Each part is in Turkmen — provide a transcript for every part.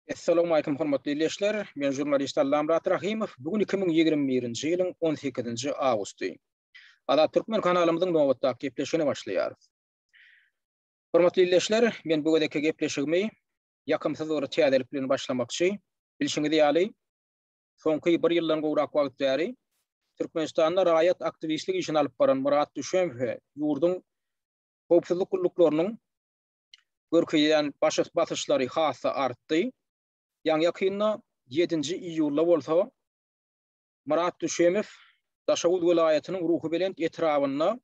Essalawmalikim hormatly ildeşler! Men žurnalist Allamyrat Rahymow. Bu gün 2021-nji ýylyň 18-nji awgusty. Azat Türkmen kanalymyzyň nobatdaky gepleşigine başlaýarys. Hormatly ildeşler, men bu gezekki gepleşigimi ýakymsyz bir täzelik bilen başlamakçy. Bilşiňiz ýaly, soňky bir ýyldan gowrak wagt bäri Türkmenistanda raýat aktiwistlik işini alyp baran Myrat Düşemowe ýurduň howpsuzlyk gulluklarynyň görkezýän basyşlary has-da artdy. Ýaňy-ýakynda, ýedinji iýulda bolsa, Myrat Düşemow Daşoguz welaýatynyň Ruhubelent etrabynda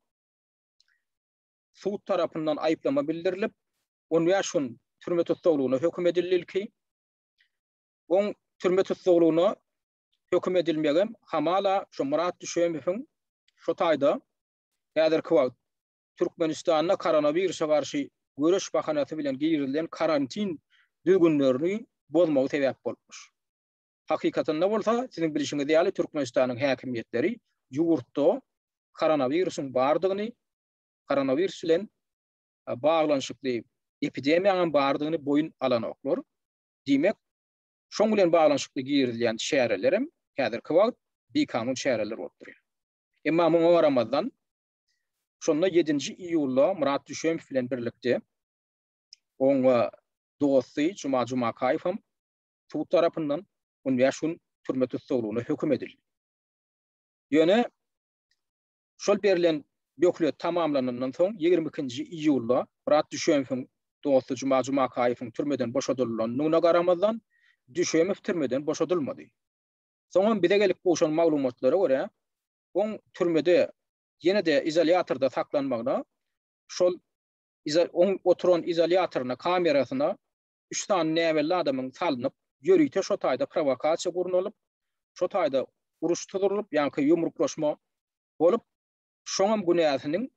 sud tarapyndan aýyplama bildirilip, 15 gün türme tussaglygyna höküm edildi ilki. Oň türme tussaglygyna höküm edilmegem hamala şo Myrat Düşemowyň şo taýda häzirki wagt Türkmenistanda koronawirusa garşy göreş bahanasy bilen girizilen karantin düzgünlerini bozmagy sebäp bolupmyş. Hakykatynda bolsa, siziň bilşiňiz ýaly, Türkmenistanyň häkimiýetleri ýurtda koronawirusyň bardygyny, koronawirus bilen baglanyşykly epidemiýanyň bardygyny boýun alanoklar. Diýmek, şoň bilen baglanyşykly girizilýän çärelerem häzirki wagt bikanun çäreler bolup durýar. Emma muňa garamazdan, Şonda ýedinji iýulda Myrat Düşemow bilen birlikde oň dosty Juma Jumakaýew hem sud tarapyndan 15 gün türme tussaglygyna höküm edildi. Ýöne şol berlen möhlet tamamlanandan soň 22-nji iýulda Myrat Düşemowyň dosty Juma Jumakaýewiň türmeden boşadylandygyna garamazdan, Düşemow türmeden boşadylmady. Soňam bize gelip gowşan maglumatlara görä, oň türmede ýene-de izolýatorda saklanmagyna şol oň oturan izolýatoryna, kamerasyna üç sany näbelli adamyň salnyp, ýörite şo taýda prowokasiýa gurnalyp, şo taýda uruş tuzurylyp, ýaňky ýumruklaşma bolup, şoňam günäsiniň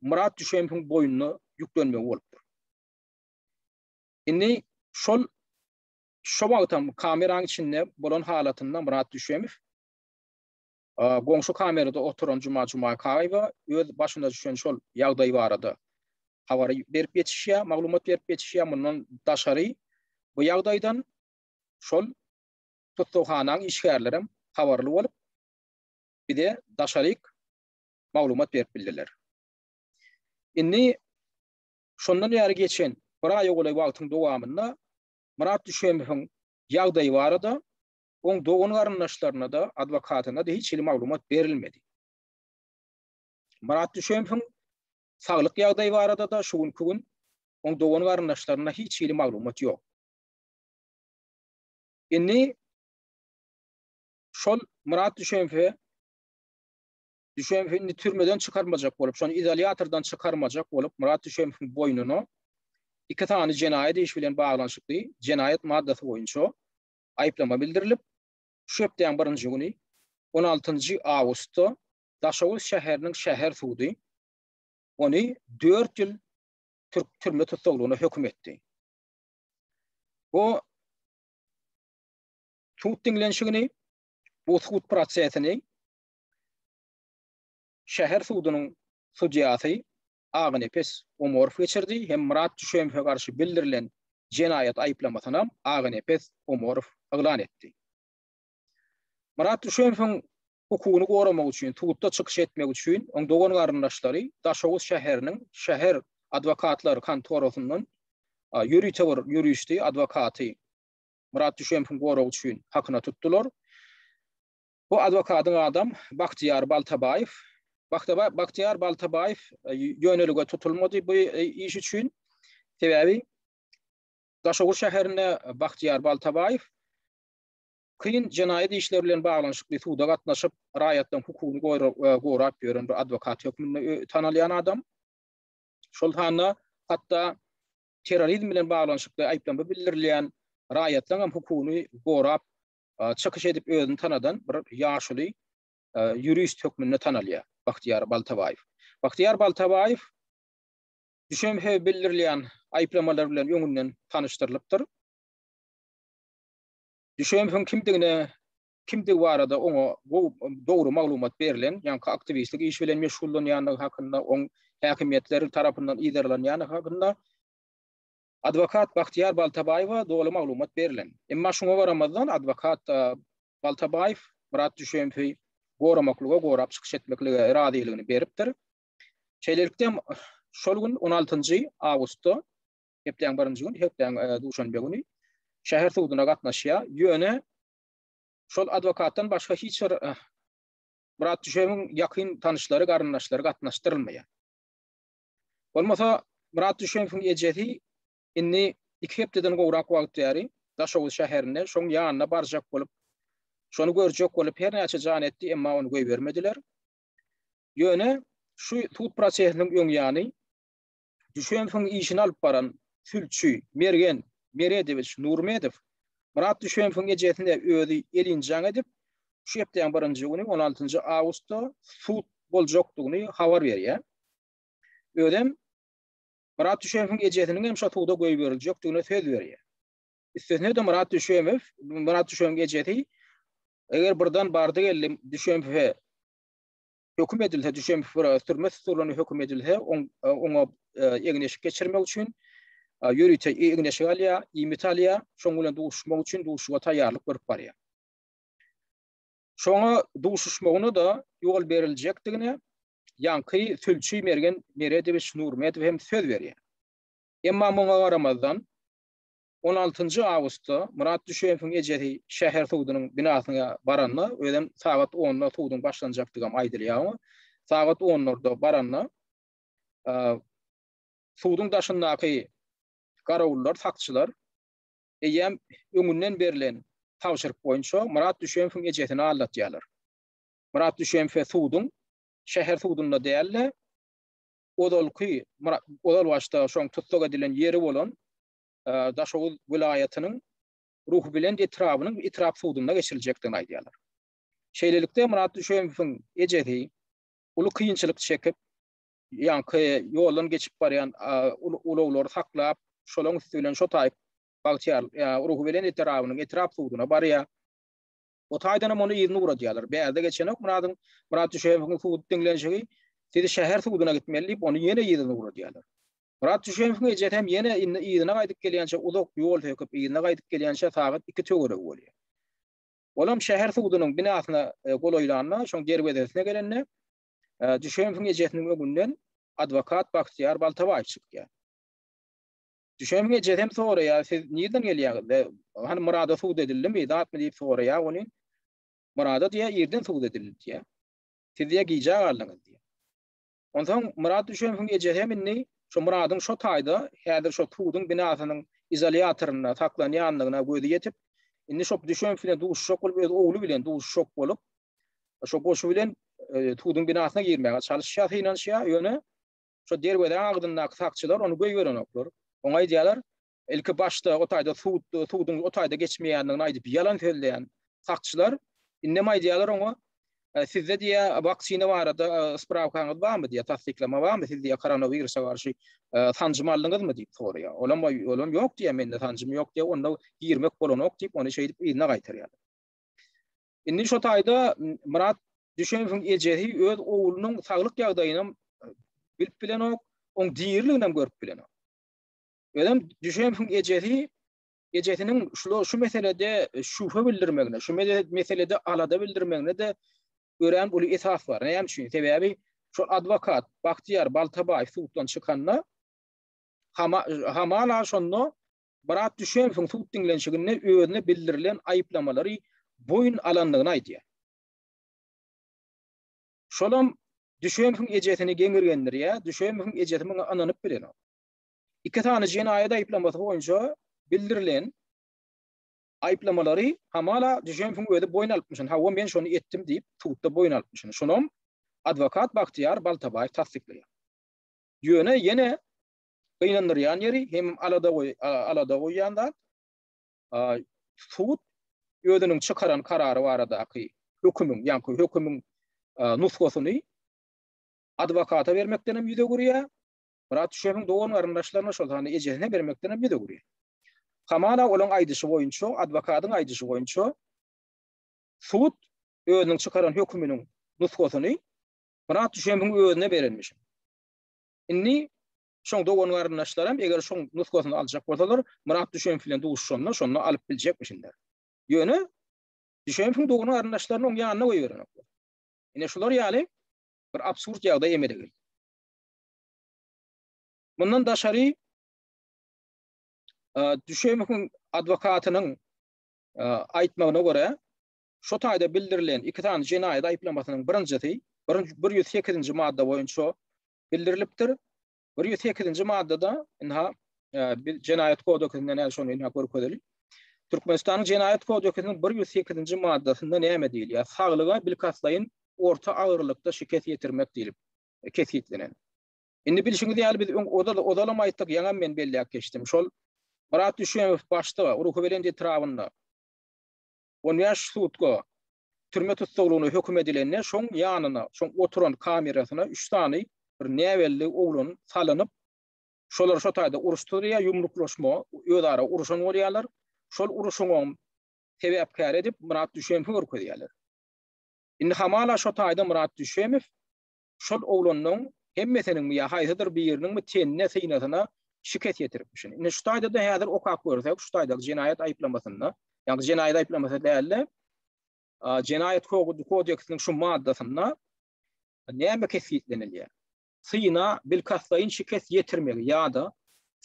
Myrat Düşemowyň boýnuna ýüklenmegi bolupdyr. Indi şol şo wagtam kameranyň içinde bolan halatynda Myrat Düşemow Goňşy kamerada oturan Juma Jumakaýewa öz başyna düşen şol ýagdaý barada habary berip ýetişýär, maglumat berip ýetişýär. Mundan daşary bu ýagdaýdan şol tussaghanaň işgärlerem habarly bolup, bize daşaryk maglumat berip bildiler. Indi şondan bäri geçen bir aýa golaý wagtyň dowamynda Myrat Düşemowyň ýagdaýy barada Oň dogan-garyndaşlaryna-da, adwokatyna-da hiç hili maglumat berilmedi. Myrat Düşemowyň saglyk ýagdaýy barada-da şu günki gün oň dogan-garyndaşlarynda hiç hili maglumat ýok. Indi şol Myrat Düşemowy Düşemowy indi türmeden çykarmajak bolup, şony izolýatordan çykarmajak bolup, Myrat Düşemowyň boýnuna iki sany jenaýat işi bilen baglanyşykly jenaýat maddasy boýunça aýyplama bildirilip, şu hepdäň birinji güni, on altynjy awgustda Daşoguz şäheriniň şäher sudy ony dört ýyl türme tussaglygyna höküm etdi. Bu sud diňlenişigini, bu sud prosesini şäher sudunyň sudýasy Aganepes Omarow geçirdi hem Myrat Düşemowa garşy bildirilen jenaýat aýyplamasynam Aganepes Omarow yglan etdi. Myrat Düşemowyň hukugyny goramak üçin, sudda çykyş etmek üçin oň dogan-garyndaşlary Daşoguz şäheriniň şäher adwokatlar kontorasyndan ýörite bir ýuristi, adwokaty Myrat Düşemowyň goragy üçin hakyna tutdular. Bu adwokadyň adam Bagtyýar Baltabaýew. Bagtyýar Baltabaýew e, ýönelige tutulmady bu e, iş üçin. Sebäbi Daşoguz şäherinde Bagtyýar Baltabaýew kyn jenaýat işleri bilen baglanyşykly suda gatnaşyp, raýatlaryň hukugyny e, gorap ýören bir adwokat hökmünde tanalýan adam. Şol sanda hatda terrorizm bilen baglanyşykly aýyplama bildirilýän raýatlaryň hem hukugyny gorap çykyş edip özüni tanadan bir ýaşuly ýurist hökmünde tanalýar Bagtyýar Baltabaýew. Bagtyýar Baltabaýew düşemhe bildirilýän aýyplamalar bilen öňünden tanyşdyrylypdyr. Düşemhiň kimdigine, kimdigi barada oňa dogry maglumat berlen, ýaňky aktiwistlik işi bilen meşgullanýandygy hakynda, oň häkimiýetler tarapyndan yzarlanýandygy hakynda. Adwokat Bagtyýar Baltabaýewa doly maglumat berlen. Emma şuňa garamazdan adwokat Baltabaýew Myrat Düşemowy goramaklyga, gorap çykyş etmeklige razylygyny beripdir. Şeýlelikde, şol gün on altynjy awgustda, hepdäň birinji güni, hepdäň duşenbe güni şäher suduna gatnaşýar. Ýöne şol adwokatdan başga hiç bir Myrat Düşemowyň ýakyn tanyşlary, garyndaşlary gatnaşdyrylmaýar. Bolmasa Myrat Düşemowyň ejesi indi iki hepdeden gowrak wagt bäri Daşoguz şäherinde şoň ýanyna barjak bolup, şony görjek bolup her näçe jan etdi, emma ony goýbermediler. Ýöne şu sud prosesiniň öň ýany Düşemowyň işini alyp baran sülçi Mergen Meredowiç Nurmedow Myrat Düşemowyň ejesine özi elin jaň edip, şu hepdäň birinji güni, on altynjy awgustda sud boljakdygyny habar berýär. Özem Myrat Düşemowyň ejesiniň hem şo suda goýberiljekdigine söz berýär. Üstesine-de Myrat Düşemow, Myrat Düşemowyň ejesi eger birden bardy-geldi Düşemowe höküm edilse, Düşemow bir türme tussaglygyna höküm edilse, oňa egin-eşik geçirmek üçin ýörite egin-eşik alýar, iýmit alýar, şoň bilen duşuşmak üçin duşuşyga taýýarlyk görüp barýar. Şoňa duşuşmagyna-da ýol beriljekdigine ýaňky sülçi Mergen Meredowiç Nurmedow hem söz berýär. Emma muňa garamazdan, on altynjy awgustda Myrat Düşemowyň ejesi şäher sudunyň binasyna baranda, özem sagat onda suduň başlanjakdygam aýdylýar oňa, sagat onlarda baranda, suduň daşyndaky garawullar, sakçylar eýýäm öňünden berlen tabşyryk boýunça Myrat Düşemowyň ejesini aldatýarlar. Myrat Düşemowe suduň şäher sudunda däl-de, ozalky, ozal başda şoň tussag edilen ýeri bolan Daşoguz welaýatynyň Ruhubelent etrabynyň etrap sudunda geçiriljekdigini aýdýarlar. Şeýlelikde, Myrat Düşemowyň ejesi uly kynçylyk çekip, ýaňky ýoldan geçip barýan ulaglary saklap, şolaryň üsti bilen şo taýyp Bagtyýar Ruhubelent etrabynyň etrap suduna barýar. O taýdanam ony yzyna ugradýarlar. Bärde geçenok Myradyň, Myrat Düşemowyň sud diňlenişigi, sizi şäher suduna gitmeli diýip, ony ýene yzyna ugradýarlar. Myrat Düşemowyň ejesi hem ýene indi yzyna gaýdyp gelýänçä uzak ýol söküp yzyna gaýdyp gelýänçä sagat 2 töweregi bolýar. Olam şäher sudunyň binasyna e, golaýlanda, şoň derwezesine gelende e, Düşemowyň ejesiniň öňünden adwokat Bagtyýar Baltabaýew çykýar. Düşemowyň ejesi hem soraýar, siz nirden gelýäňiz? Hany Myrada sud edildimi, zatmy diýip soraýar ony. Myrada diýýär, irden sud edildi diýýär. Siz diýýär, gijä galdyňyz diýýär. Onsoň Myrat Düşemowyň ejesi hem indi şo Myradyň şo taýda, häzir şo suduň binasynyň izolýatorynda saklanýandygyna gözi ýetip, indi şo Düşemow bilen duşuşjak bolup, öz ogly bilen duşuşjak bolup, şo goşy bilen e, suduň binasyna girmäge çalyşýar, synanyşýar, ýöne şo derwezäň agzyndaky sakçylar ony goýberenoklar. Oňa aýdýarlar, Ilki başda o taýda sud, suduň o taýda geçmeýändigini aýdyp ýalan sözleýän sakçylar indem aýdýarlar oňa, e, sizde diýä waksina barada e, sprawkaňyz barmy diýä, tassyklama barmy, siz diýä koronawirusa garşy e, sanjym aldyňyzmy diýip soraýar. Olam olam ýok diýä, mende sanjym ýok diýä, onda girmek bolanok diýip, ony şeýdip yzyna gaýtarýarlar. Indi şo taýda Myrat Düşemowyň ejesi öz oglunyň saglyk ýagdaýynam bilip bilenok, oň diriliginem görüp bilenok. Özem Düşemowyň ejesi ejesiniň şu şu meselede şübhe bildirmegine, şu meselede alada bildirmegine-de örän uly esas bar. Näme üçin? Sebäbi şol adwokat Bagtyýar Baltabaýew suddan çykanda hama hamala şonda Myrat Düşemowyň sud diňlenişiginde özüne bildirilen aýyplamalary boýun alandygyny aýdýar. Şolam Düşemowyň ejesini geňirgendirýär. Düşemowyň ejesi muňa ynanyp bilenok. Iki sany jenaýat aýyplamasy boýunça bildirilen aýyplamalary hamala Düşemowyň özi boýun alypmyşyn. Hawa, men şony etdim diýip, sudda boýun alypmyşyn. Şonam adwokat Bagtyýar Baltabaýew tassyklaýar. Ýöne ýene gynandyrýan ýeri hem alada goý alada goýýan zat sud özüniň çykaran karary baradaky hökümiň, ýaňky hökümiň nusgasyny adwokata bermekden hem ýüz öwürýär. Myrat Düşemowyň dogan-garyndaşlaryna, şol sanda ejesine bermekden hem ýüz öwürýär. Hamala olaň aýdyşy boýunça, adwokatyň aýdyşy boýunça sud özüniň çykaran höküminiň nusgasyny Myrat Düşemowyň özüne berenmişin. Indi. Şoň dogan-garyndaşlaram eger şoň nusgasyny aljak bolsalar, Myrat Düşemow bilen duşuşanda şonda alyp biljekmişinler. Ýöne Düşemowyň dogan-garyndaşlaryny oň ýanyna goýberenoklar. Ine şular ýaly bir absurd ýagdaý emele geldi. Mundan daşary Düşemowyň adwokatynyň aýtmagyna görä, şo taýda bildirilen iki sany jenaýat aýyplamasynyň birinjisi 108-nji madda boýunça bildirilipdir. 108-nji maddada ynha biz jenaýat kodeksinde näme şony ynha görkezeli. Türkmenistanyň jenaýat kodeksiniň 108-nji maddasynda näme diýilýär? Saglyga bilkastlaýyn orta agyrlykda şikes ýetirmek diýlip kesgitlenen. Indi bilşiňiz ýaly biz öň ozal ozalam aýtdyk, ýaňam men belläp geçdim. Şol Myrat Düşemow başda Ruhubelent etrabynda 15 sutka türme tussaglygyna höküm edilende şoň ýanyna, şoň oturan kamerasyna 3 sany bir näbelli oglan salynyp, şolar şo taýda uruşdyrýar, ýumruklaşma, özara uruşan bolýarlar. Şol uruşyňam sebäpkäri edip Myrat Düşemowy görkezýärler. Indi hamala şo taýda Myrat Düşemow şol oglanyň hemmesiniňmi ýa haýsydyr biriniňmi tenine, synasyna şikes ýetiripmişin. Indi şu taýda-da häzir okap görsek, şu taýdaky jenaýat aýyplamasynda, ýagny jenaýat aýyplamasy däl-de, jenaýat kodeksiniň şu maddasynda näme kesgitlenilýär? Syna bilkastlaýyn şikes ýetirmegi ýa-da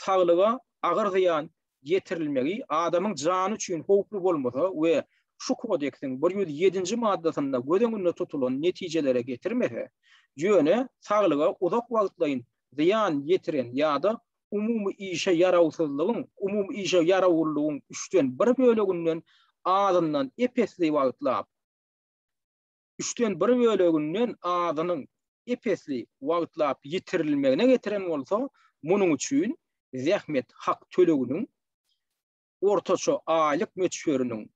saglyga agyr zyýan ýetirilmegi adamyň jany üçin howply bolmasa we şu Kodeksiň 107-nji maddasynda göz öňünde tutulan netijelere getirmese, ýöne saglyga uzak wagtlaýyn zyýan ýetiren ýa-da umumy işe ýarawsyzlygyň, umumy işe ýarawlylygyň üçden bir böleginden azyndan ep-esli wagtlap, üçden bir böleginden azynyň ep-esli wagtlap ýitirilmegine getiren bolsa, munuň üçin zähmet hak töleginiň ortaça aýlyk möçberiniň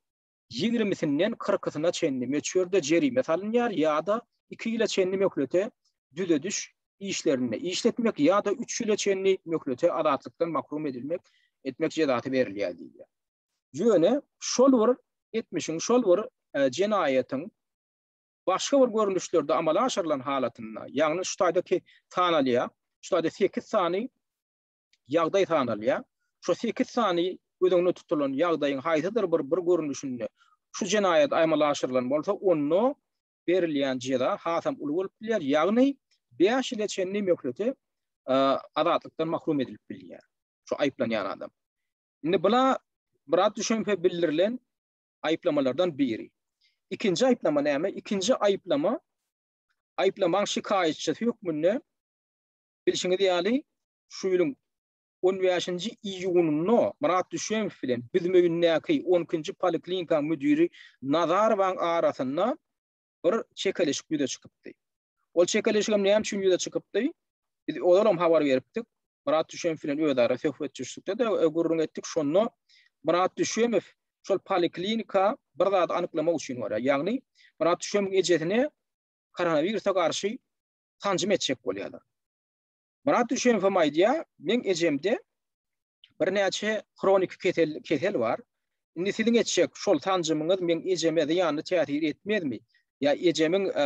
ýigrimisinden kyrkysyna çenli möçberde jerime salynýar ýa-da iki ýyla çenli möhlete düzediş işlerinde işletmek ýa-da üç ýyla çenli möhlete azatlykdan mahrum edilmek etmek jezasy berilýär diýilýär. Ýöne şol bir etmişiň, şol bir jenaýatyň başga bir görnüşlerde amala aşyrylan halatynda, ýagny şu taýda sanalýar, şu taýda 8 sany ýagdaý sanalýar. Şu 8 sany göz öňünde tutulan ýagdaýyň haýsydyr bir bir görnüşinde şu jenaýat amala aşyrylan bolsa, onda berilýän jeza hasam uly bolup bilýär, ýagny 5 ýyla çenli möhlete azatlykdan mahrum edilip bilýär. Şu aýyplanýan adam. Indi bula Myrat Düşenpe bildirilen aýyplamalardan biri. Ikinji aýyplama näme? Ikinji aýyplama aýyplamaň şikaýatçysy hökmünde bilşiňiz ýaly şu ýylyň 15-nji iýunynda Myrat Düşemow bilen Büzmeýindäki 12-nji poliklinikaň müdiri Nazarowaň arasynda bir çekeleşik ýüze çykypdy. Ol çekeleşik hem näme üçin ýüze çykypdy? Biz ozalam habar beripdik. Myrat Düşemow bilen özara söhbetdeşlikde-de e, gürrüň etdik. Şonda Myrat Düşemow şol poliklinika bir zady anyklamak üçin barýar. Ýagny Myrat Düşemowyň ejesine koronawirusa garşy sanjym etjek bolýarlar. Myrat Düşemow hem aýdýar, meň ejemde birnäçe hroniki kesel kesel bar. Indi siziň etjek şol sanjymyňyz meň ejeme zyýanly täsir etmezmi? Ýa ejemiň e,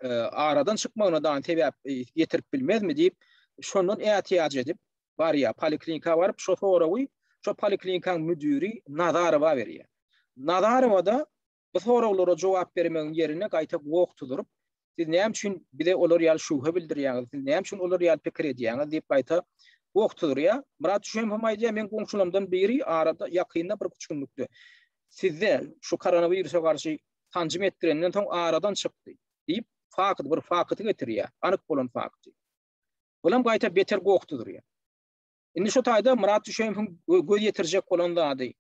e, aradan çykmagyna dan sebäp e, getirip bilmezmi diýip, şondan ätiýaç edip barýar. Poliklinika baryp şo soragy şo poliklinikaň müdiri Nazarowa berýär. Nazarowa da Bu soraglara jogap bermegiň ýerine gaýta goh tuzuryp, Siz näme üçin bize olar ýaly şübhe bildirýäňiz, siz näme üçin olar ýaly pikir edýäňiz diýip gaýta goh tuzurýar. Myrat Düşemow hem aýdýar, meň goňşularymdan biri arada ýakynda bir üç günlükde sizde şu koronawirusa garşy sanjym etdirenden soň aradan çykdy diýip fakt bir fakty getirýär, anyk bolan fakty. Bulam gaýta beter goh tuzurýar. Indi şu taýda Myrat Düşemowyň göz ýetirjek bolan zady,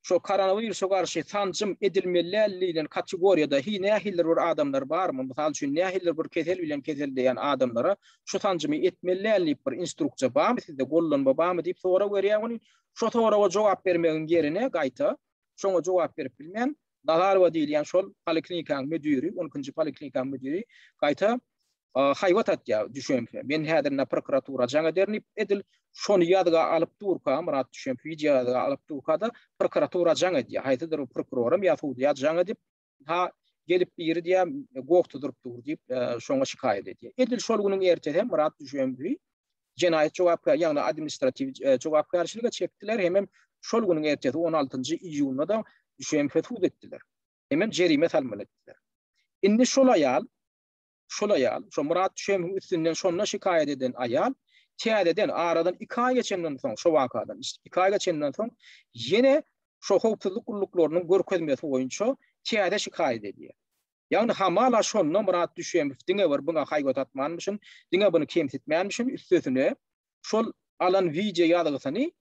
şo koronawirusa garşy sanjym edilmeli däl diýlen kategoriýada hi nähilidir bir adamlar barmy? Mysal üçin, nähilidir bir kesel bilen keselleýän adamlara şu sanjymy etmeli däl diýip bir instruksiýa barmy sizde, gollanma barmy diýip sorag berýär ony. Şo soraga jogap bermegiň ýerine gaýta şoňa jogap berip bilmän, Nazarowa diýilýän şol poliklinikanyň müdiri, 12-nji poliklinikanyň müdiri gaýta haýbat atýar Düşemfe. Men häzir ine prokuratura jaň ederin diýip, edil şony ýazga alyp durka, Myrat Düşemfe wideo ýazga alyp durka-da prokuratura jaň edýär. Haýsydyr bir prokuroram ýa sudýa jaň edip, ha gelip biri diýýär, goh tuzuryp dur diýip, şoňa şikaýat edýär. Edil şol günüň ertesi hem Myrat Düşemfi. jenaýat jogapkär, ýagny administratiw jogapkärçilige çekdiler, hemem şol günüň ertesi 16-njy iýunda-da Düşemowy sud etdiler. Hemem jerime salmaly etdiler. Indi şol aýal, şol aýal, şo Myrat Düşemowyň üstünden şonda şikaýat eden aýal täzeden aradan 2 aý geçenden soň, şo wakadan 2 aý geçenden soň ýene şo howpsuzlyk gulluklarynyň görkezmesi boýunça täze şikaýat edýär. Ýagny hamala şonda Myrat Düşemow diňe bir buňa haýbat atmanmyşyn, diňe buny kemsitmänmişin, üstesine şol alan wideo ýazgysyny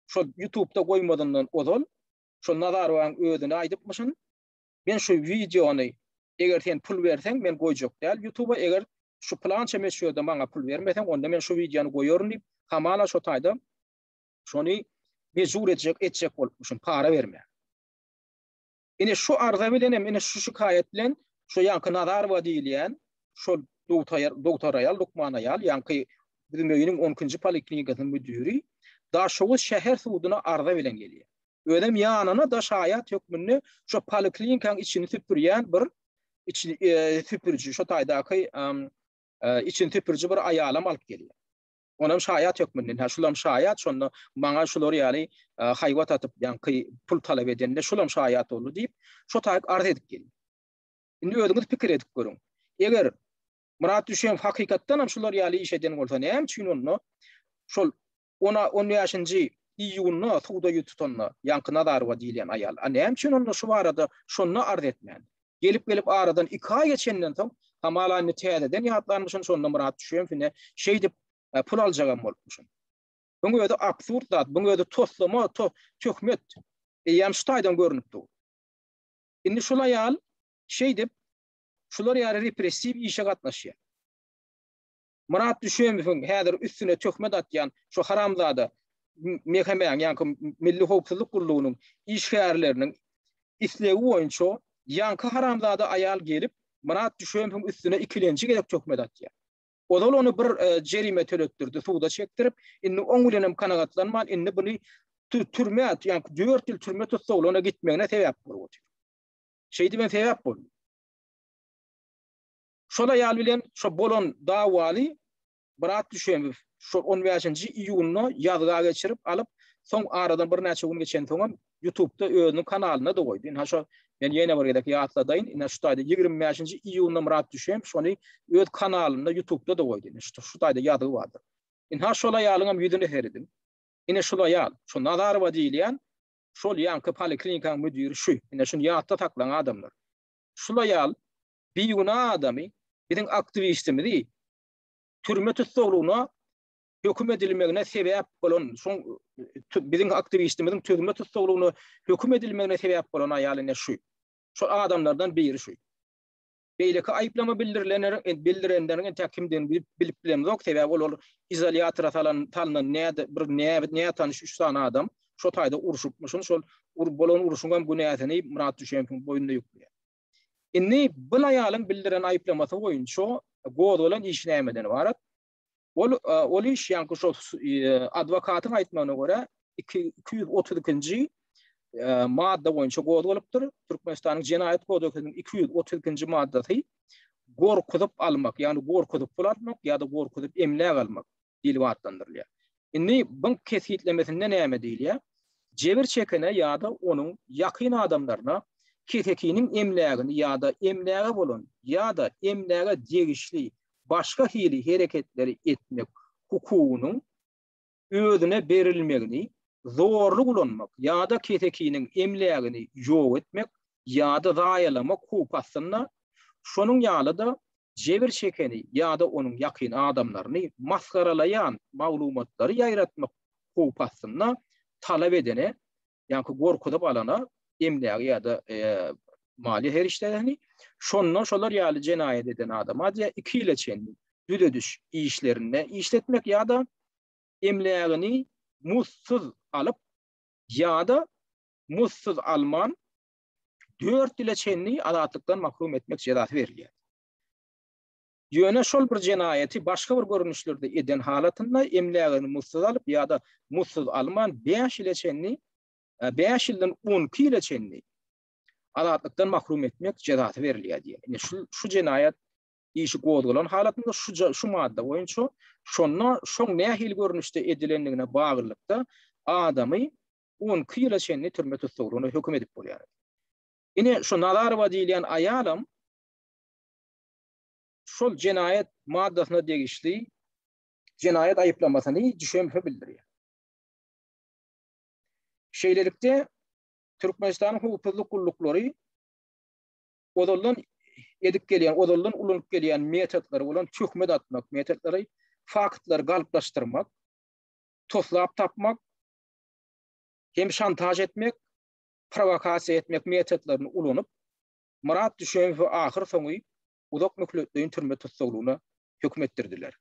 şol ýutubda goýmazyndan ozal şol Nazarowaň özüne aýdypmyşyn, men şu wideony eger sen pul berseň men goýjak däl ýutuba, eger şu pylança möçberde maňa pul bermeseň onda men şu wideony goýaryn diýip, hamala şo taýda şony mejbur etjek etjek bolupmyşyn para bermäge. Ine şu arza bilen hem ine şu şikaýat bilen şu ýaňky Nazarowa diýilýän şol dogtaýar dogtar aýal lukman aýal ýaňky Büzmeýiniň on ikinji poliklinikasynyň müdiri Daşoguz şäher suduna arza bilen gelýär. Özem ýanyna-da şaýat hökmünde şo poliklinikaň içini süpürýän bir içini süpüriji şo taýdaky içini süpüriji bir aýalam alyp gelýär. Onam şaýat hökmünde, ynha şulam şaýat, şonda maňa şular ýaly haýbat atyp, ýaňky pul talap edende şulam şaýat boldy diýip, şo taýyk arz edip geldi. Indi özüňiz pikir edip görüň. Eger Myrat Düşemow hakykatdanam şular ýaly iş eden bolsa, näme üçin onda şol ona on bäşinji iýunda suda ýüz tutanda, ýaňky Nazarowa diýilýän aýal, a näme üçin onda şu barada şonda arz etmän? Gelip-gelip aradan iki aý geçenden soň, hamala indi täzeden ýatlanmyşyn, şonda Myrat Düşemow ine şeýdip pul aljagam bolupmyşyn. Buň özi absurd zat, buň özi toslama, töhmet. Eýýäm şu taýdan görnüp dur. Indi şul aýal şeýdip şular ýaly repressiw işe gatnaşýar. Myrat Düşemowyň häzir üstüne töhmet atýan şu haramzada MHM-iň, ýaňky Milli howpsuzlyk gullugynyň işgärleriniň islegi boýunça ýaňky haramzada aýal gelip Myrat Düşemowyň üstüne ikilenji gezek töhmet atýar. Ozal ony bir jerime töletdirdi, suda çekdirip, indi oň bilenem kanagatlanman, indi buny türmä, ýaňky 4 ýyl türme tussaglygyna gitmegine sebäp bolup otyr. Şeýdibem sebäp boldy. Şol aýal bilen şo bolan dawaly Myrat Düşemow şol on bäşinji iýunda ýazga geçirip alyp, soň aradan birnäçe gün geçensoňam ýutubda özüniň kanalynda-da goýdy. Ynha şo men ýene bir gezek ýatladaýyn, ynha şu taýda 25-nji iýunda Myrat Düşemow şony öz kanalynda ýutubda-da goýdy. Ine şu şu taýda ýazgy bardyr. Ynha şol aýalyňam ýüzüne serediň. Ine şul aýal, şu Nazarowa diýilýän şol ýaňky poliklinikaň müdiri şu. Ine şuny ýatda saklaň adamlar. Şul aýal bigünä adamy, biziň aktiwistimizi türme tussaglygyna höküm edilmegine sebäp bolan, şoň biziň aktiwistimiziň türme tussaglygyna höküm edilmegine sebäp bolan aýal ine şu. Şol adamlardan biri şu. Beýleki aýyplama bildirilenleriň bildirenleriň entäk kimdigini bilip bilemzok, sebäbi olar izolýatora salan salynan näde bir nätanyş üç sany adam şo taýda urşupmyşyn, şol bolan urşuň hem günäsini Myrat Düşemowyň boýnuna ýükleýär. Indi bu aýalyň bildiren aýyplamasy boýunça gozgalan iş nämeden ybarat? Ol ol iş ýaňky şol adwokatyň aýtmagyna görä 232-nji madda boýunça gozgalypdyr. Türkmenistanyň Jenaýat kodeksiniň 232-nji maddasy gorkuzyp almak, ýagny gorkuzyp pul almak ýa-da gorkuzyp emläk almak diýlip atlandyrylýar. Indi buň kesgitlemesinde näme diýilýär? Jebir çekene ýa-da onuň ýakyn adamlaryna kesekiniň emlägini ýa-da emläge bolan ýa-da emläge degişli başga hili hereketleri etmek hukugynyň özüne berilmegini zorluk ulanmak ýa-da kesekiniň emlägini ýok etmek ýa-da zaýalamak howpy astynda, şonuň ýaly-da jebir çekeni ýa-da onuň ýakyn adamlaryny masgaralaýan maglumatlary ýaýratmak howpy astynda talap edene, ýaňky gorkuzyp alana emlägi ýa-da maliýe serişdelerini, şonda şolar ýaly jenaýat eden adama diýýär, iki ýyla çenli düzediş işlerinde işletmek ýa-da emlägini muzdsuz alyp ýa-da muzdsuz alman dört ýyla çenli azatlykdan mahrum etmek jezasy berilýär. Ýöne şol bir jenaýaty başga bir görnüşlerde eden halatynda emlägini muzdsuz alyp ýa-da muzdsuz alman bäş ýyla çenli, bäş ýyldan 12 ýyla çenli azatlykdan mahrum etmek jezasy berilýär diýýär. Ine şu şu jenaýat. Işi gozgalan halatynda şu şu madda boýunça şonda şoň nähili görnüşde edilendigine baglylykda adamy 12 ýyla çenli türme tussaglygyna höküm edip bolýar. Ine şu Nazarowa diýilýän aýalam şol jenaýat maddasyna degişli jenaýat aýyplamasyny Düşemowa bildirýär. Şeýlelikde, Türkmenistanyň howpsuzlyk gulluklary ozaldan edip gelýän, ozaldan ulanyp gelýän metodlary bolan töhmet atmak metodlary, faktlary galplaşdyrmak, toslap tapmak, hem şantaž etmek, prowokasiýa etmek metodlaryny ulanyp, Myrat Düşemowy ahyr soňy uzak möhletleýin türme tussaglygyna höküm etdirdiler.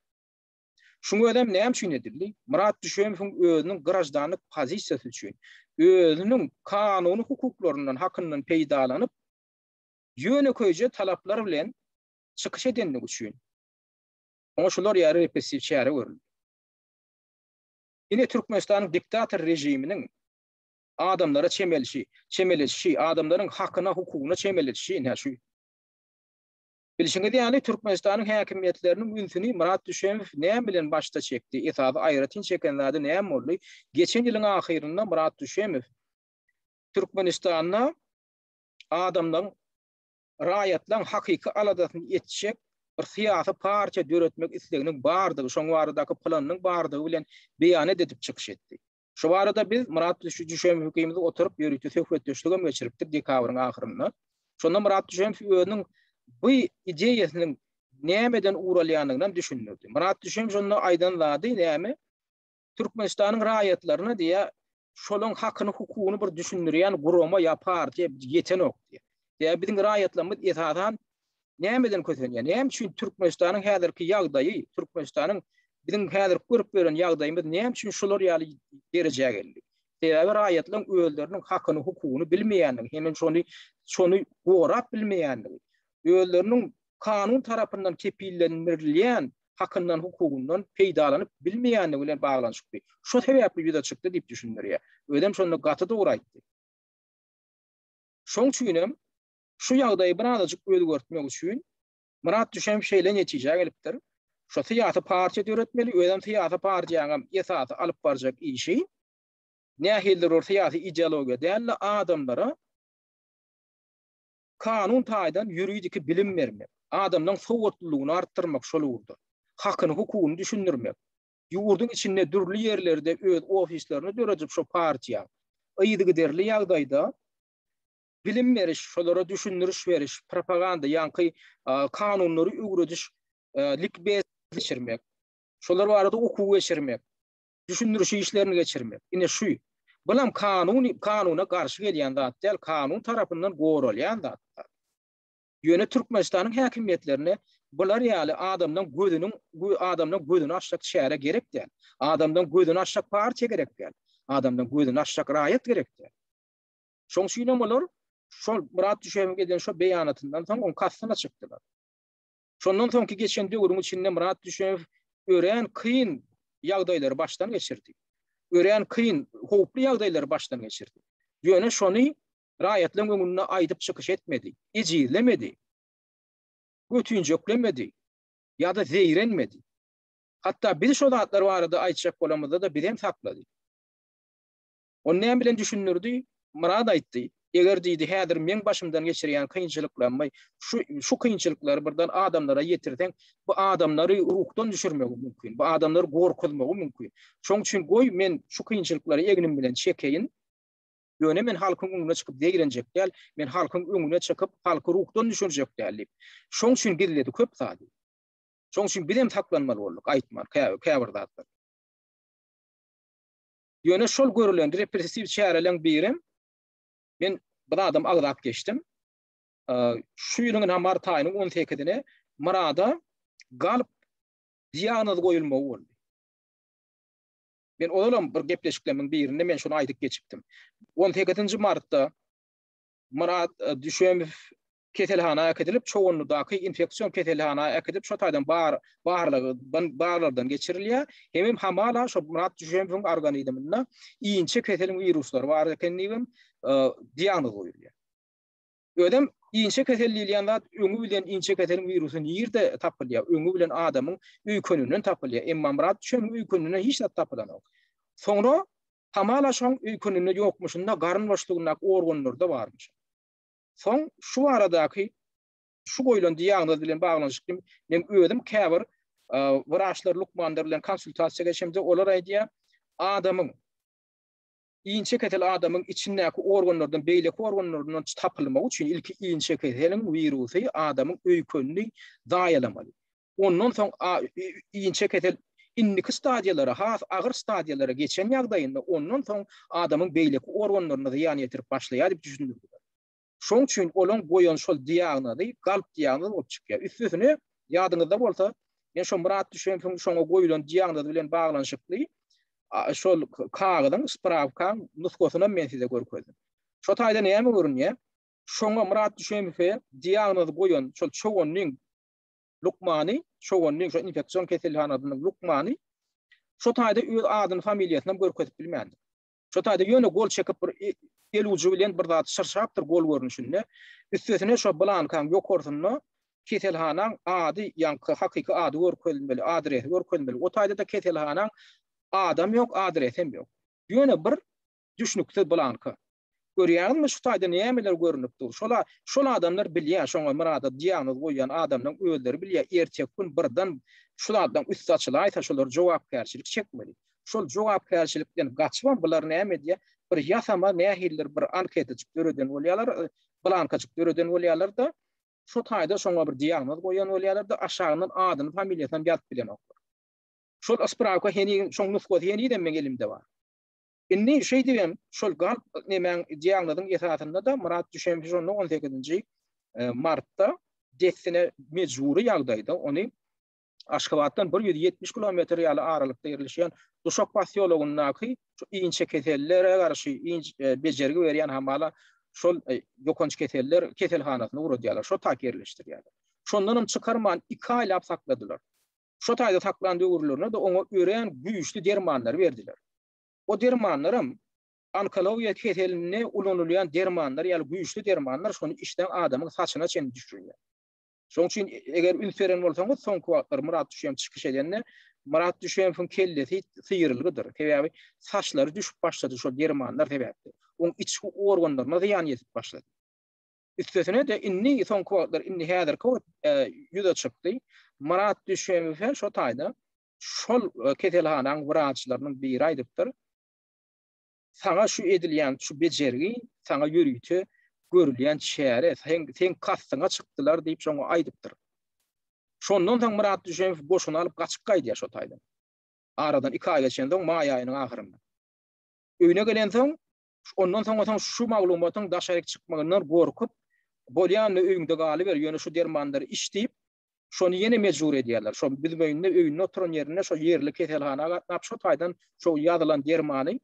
Şuň özem näme üçin edildi? Myrat Düşemowyň özüniň graždanlyk pozisiýasy üçin, özüniň kanuny hukuklaryndan, hakyndan peýdalanyp, ýönekeýje talaplar bilen çykyş edenligi üçin oňa şular ýaly repressiw çäre görüldi. Ine Türkmenistanyň diktator režiminiň adamlara çemelişi, çemeleşişi, adamlaryň hakyna, hukugyna çemeleşişi ine şu. Bilşiňiz ýaly, Türkmenistanyň häkimiýetleriniň ünsüni Myrat Düşemow näme bilen başda çekdi? Esasy aýratyn çeken zady näme boldy? Geçen ýylyň ahyrynda Myrat Düşemow Türkmenistanda adamlaryň, raýatlaryň hakyky aladasyny etjek bir syýasy partiýa döretmek isleginiň bardygy, şoň baradaky planynyň bardygy bilen beýanat edip çykyş etdi. Şu barada biz Myrat Düşemow ikimiz oturyp ýörite söhbetdeşligem geçiripdik dekabryň ahyrynda. Şonda Myrat Düşemow özüniň bu ideýasynyň nämeden ugur alýandygynam düşündirdi. Myrat Düşemow şonda aýdan zady näme? Türkmenistanyň raýatlaryna diýýär, şolaň hakyny, hukugyny bir düşündirýän gurama ýa partiýa ýetenok diýýär. Sebäbi biziň raýatlarymyz esasan nämeden kösenýär? Näme üçin Türkmenistanyň häzirki ýagdaýy, Türkmenistanyň biziň häzir görüp ýören ýagdaýymyz näme üçin şular ýaly derejä geldi? Sebäbi raýatlaryň özleriniň hakyny, hukugyny bilmeýänligi, hemem şony şony gorap bilmeýänligi, özleriniň kanun tarapyndan kepillendirilýän hakyndan, hukugyndan peýdalanyp bilmeýänligi bilen baglanyşykly. Şo sebäpli ýüze çykdy diýip düşündirýär. Özem şonda gaty dogry aýtdy. Şoň üçinem şu ýagdaýy birazajyk özgertmek üçin Myrat Düşemow şeýle netijä gelipdir. Şo syýasy partiýa döretmeli, özem syýasy partiýaňam esasy alyp barjak işi nähilidir bir syýasy ideologiýa däl-de, adamlara kanun taýdan ýuridiki bilim bermek, adamlaryň sowatlylygyny artdyrmak şol ugurda, hakyny, hukugyny düşündirmek, ýurduň içinde dürli ýerlerde öz ofislerini döredip şo partiýa yzygiderli ýagdaýda bilim beriş, şolara düşündiriş beriş, propaganda, ýaňky kanunlary öwrediş, likbez geçirmek, şolar barada okuw geçirmek, düşündiriş işlerini geçirmek. Ine şu. Bulam kanun kanuna garşy gelýän zat däl, kanun tarapyndan goralýan zat. Ýöne Türkmenistanyň häkimiýetlerine bular ýaly adamlaň gözüniň adamlaň gözüni açjak çäre gerek däl. Adamlaň gözüni açjak partiýa gerek däl. Adamlaň gözüni açjak raýat gerek däl. Şoň üçinem olar şol Myrat Düşemowyň eden şo beýanatyndan soň oň kastyna çykdylar. Şondan soňky geçen döwrüň içinde Myrat Düşemow örän kyn ýagdaýlary başdan geçirdi. Örän kyn, howply ýagdaýlary başdan geçirdi. Ýöne şony raýatlaryň öňünde aýdyp çykyş etmedi, ejizlemedi, götünjeklemedi ýa-da zeýrenmedi. Hatda biz şo zatlar barada aýtjak bolamyzda-da bizem saklady. Ony näme bilen düşündirdi? Myrat aýtdy, Eger diýdi, häzir meň başymdan geçirýän kynçylyklarymy, şu şu kynçylyklary birden adamlara ýetirseň, bu adamlary ruhdan düşürmegi mümkin, bu adamlary gorkuzmagy mümkin. Şoň üçin goý men şu kynçylyklary egnim bilen çekeýin. Ýöne men halkyň öňüne çykyp zeýrenjek däl, men halkyň öňüne çykyp halky ruhdan düşürjek däl diýip. Şoň üçin gizledi köp zady. Şoň üçin bizem saklanmaly bolduk aýtman käbir zatlary. Ýöne şol görülen repressiw çäreleň birem, men bir adam agzap geçdim. Şu ýylyň ynha mart aýynyň on sekizine Myrada galp diagnoz goýulmagy boldy. Men ozalam bir gepleşiklerimiň birinde men şony aýdyp geçipdim. On sekizinji martda Myrat Düşemow keselhana äkidilip, Çoganlydaky infeksion keselhana äkidip, şo taýdan bar barlagdan barlagdan geçirilýär. Hemem hamala şo Myrat Düşemowyň organizminde inçe keseliň wiruslary bar eken diýibem diagnoz goýulýar. Özem Inçe kesel diýilýän zat öňi bilen inçe keseliň wirusy nirde tapylýar? Öňi bilen adamyň öýkeninden tapylýar. Emma Myrat Düşemiň öýkeninden hiç zat tapylanok. Soňra hamala şoň öýkeninde ýokmuşynda garyn boşlugyndaky organlarda barmyş. Soň şu baradaky şu goýlan diagnoz bilen baglanyşykly men özüm käbir wraçlar, lukmanlar bilen konsultasiýa geçemde olar aýdýar, adamyň inçe kesel adamyň içindäki organlardan beýleki organlaryndan tapylmagy üçin ilki inçe keseliň wirusy adamyň öýkenini zaýalamaly. Ondan soň inçe kesel indiki stadiýalara, has agyr stadiýalara geçen ýagdaýynda ondan soň adamyň beýleki organlaryna zyýan ýetirip başlaýar diýip düşündirdiler. Şoň üçin olaň goýan şol diagnozy galp diagnoz bolup çykýar. Üstesine, ýadyňyzda bolsa, men şo Myrat Düşemowyň şoňa goýlan diagnozy bilen baglanyşykly şol kagyzyň, sprawkaň nusgasynam men size görkezdim. Şo taýda näme görünýär? Şoňa Myrat Düşemowa diagnoz goýan şol Çoganlyň lukmany, Çoganlyň şo infeksion keselhanasynyň lukmany şo taýda öz adyny, familiýasynam görkezip bilmändir. Şo taýda ýöne gol çekip bir el ujy bilen bir zat çyrşapdyr gol görnüşinde. Üstesine şo blankaň ýokarsynda keselhanaň ady, ýaňky hakyky ady görkezilmeli, adresi görkezilmeli. O taýda-da keselhanaň adam ýok, adresem ýok. Ýöne bir düşnüksiz blanka. Görýäňizmi şu taýda nämeler görnüp dur. Şol şol adamlar bilýär, şoňa Myrada diagnoz goýýan adamlaň özleri bilýär, erteki gün birden şu zatlaň üsti açylaýsa şolar jogapkärçilik çekmeli. Şol jogapkärçilikden gaçybam bular näme edýär? Bir ýasama nähilidir bir anketajyk döreden bolýarlar, blankajyk döreden bolýarlar-da, şo taýda şoňa bir diagnoz goýan bolýarlar-da, aşagyndan adyny, familiýasynam ýazyp bilenoklar. Şol sprawka heniz, şoň nusgasy henizem meň elimde bar. Indi şeýdibem şol galp nemäň diagnozyň esasynda-da Myrat Düşemow şonda on sekizinji martda dessine mejbury ýagdaýda ony Aşgabatdan 170 kilometr ýaly aralykda ýerleşýän Duşak posýologyndaky şu inçe kesellere garşy inç e, bejergi berýän hamala şol e, ýokanç keseller keselhanasyna ugradýarlar. Şo tak ýerleşdirýärler. Şondan hem çykarman 2 aýlap sakladylar. Şo taýda saklan döwürlerinde-de oňa örän güýçli dermanlar berdiler. O dermanlaram onkologiýa keselinde ulanylýan dermanlar ýaly güýçli dermanlar şony içseň adamyň saçyna çenli düşürýär. Şonuň üçin eger üns beren bolsaňyz, soňky wagtlar Myrat Düşemow çykyş edende, Myrat Düşemowyň kellesi syrylgydyr. Sebäbi saçlary düşüp başlady şol dermanlar sebäpli. Oň içki organlaryna zyýan ýetip başlady. Üstesine-de indi soňky wagtlar, indi häzirki wagt ýüze çykdy. Myrat Düşemow şo taýda şol keselhanaň wraçlarynyň biri aýdypdyr. Saňa şu edilýän şu bejergi saňa ýörite görülýän çäre, sen, seň kastyňa çykdylar diýip şoňa aýdypdyr. Şondan soň Myrat Düşemow goşuny alyp gaçyp gaýdýar şo taýdan. Aradan 2 aý geçensoň maý aýynyň ahyrynda. Öýüne gelensoň, ondan soňa soň şu maglumatyň daşaryk çykmagyndan gorkup, bolýanda öýüňde galyber, ýöne şu dermanlary iç diýip, Şony ýene mejbur edýärler. Şo biz öýünde, öýünde oturan ýerinde şo ýerli keselhana gatnap, şo taýdan şo ýazylan dermany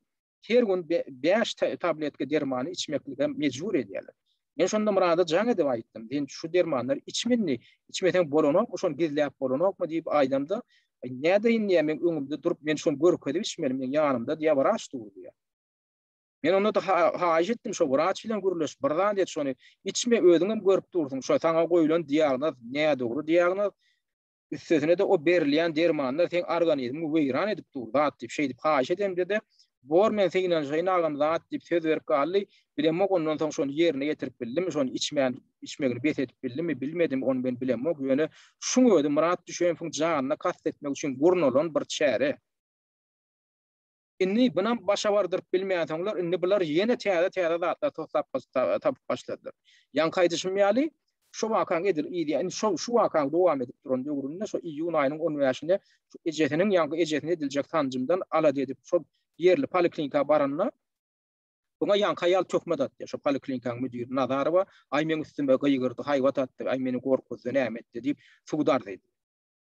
her gün 5 tabletka dermany içmeklige mejbur edýärler. Men şonda Myrada jaň edip aýtdym. Sen şu dermanlary içme indi. Içmeseň bolanokmy, şony gizläp bolanokmy diýip aýdamda, nädeýin diýýär, meň öňümde durup, men şony görkezip içmeli, meň ýanymda diýýär, wraç dur diýýär. Men onda-da haýyş etdim, şo wraç bilen gürleş, bir zat et şony, içme, özüňem görüp dursuň, şo saňa goýlan diagnoz nädogry diagnoz, üstesine-de o berilýän dermanlar seň organizmiňi weýran edip dur, zat diýip, şeýdip haýyş edemde-de, bor men synanyşaýyn agam zat diýip söz berip galdy, bilemok ondan soň şony ýerine ýetirip bildimi, şony içmän, içmegini bes edip bildimi, bilmedim, ony men bilemok, ýöne şuň özi Myrat Düşemowyň janyna kast etmek üçin gurnalan bir çäre. Indi bunam başa bardyryp bilmänsoňlar, indi bular ýene täze-täze zatlar toslap tapyp başladylar. Ýaňky aýdyşym ýaly, şu wakaň edil yzy, indi şo şu wakaň dowam edip duran döwründe şo iýun aýynyň on bäşinde şu ejesiniň ýaňky ejesine ediljek sanjymdan alada edip şol ýerli poliklinika baranda buňa ýaňky aýal töhmet atýar. Şo poliklinikaň müdiri Nazarowa, aý meň üstüme gygyrdy, haýbat atdy, aý meni gorkuzdy, näme etdi diýip suda arz edýär.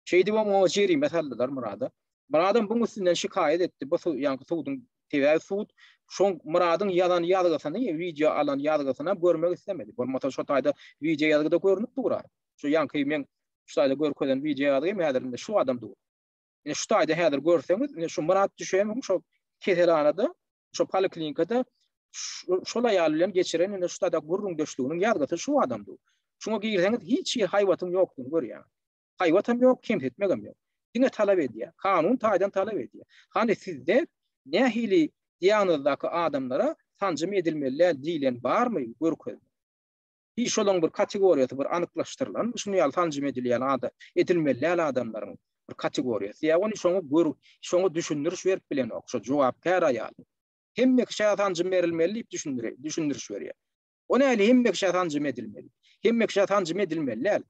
Şeýdibem oňa jerime saldylar Myrada. Myradam buň üstünden şikaýat etdi. Bu ýaňky suduň sebäbi sud şoň Myradyň ýazan ýazgysyny, wideo alan ýazgysyny görmek islemedi. Bolmasa şo taýda wideo ýazgyda görnüp durar. Şu ýaňky meň şu taýda görkezen wideo ýazgym häzir indi şu adam dur. Ine şu taýda häzir görseňiz, ine şu Myrat Düşemowyň şo keselhanada, şo poliklinikada şol aýal bilen geçiren ine şu taýda gürrüňdeşliginiň ýazgysy şu adam dur. Şuňa girseňiz hiç hili haýbatyň ýokdugyny görýäňiz. Haýbatam ýok, kemsitmegem ýok. Diňe talap edýär. Kanun taýdan talap edýär. Hany sizde nähili diagnozdaky adamlara sanjym edilmeli däl diýlen barmy görkezme. Hiç şolaň bir kategoriýasy bir anyklaşdyrylanmy şuny ýaly sanjym edilýän ada edilmeli däl adamlaryň bir kategoriýasy. Ýa ony şoňa gör şoňa düşündiriş berip bilenok şo jogapkär aýal. Hemme kişä sanjym berilmeli diýip düşündir düşündiriş berýär. O nähili hemme kişä sanjym edilmeli? Hemme kişä sanjym edilmeli däl.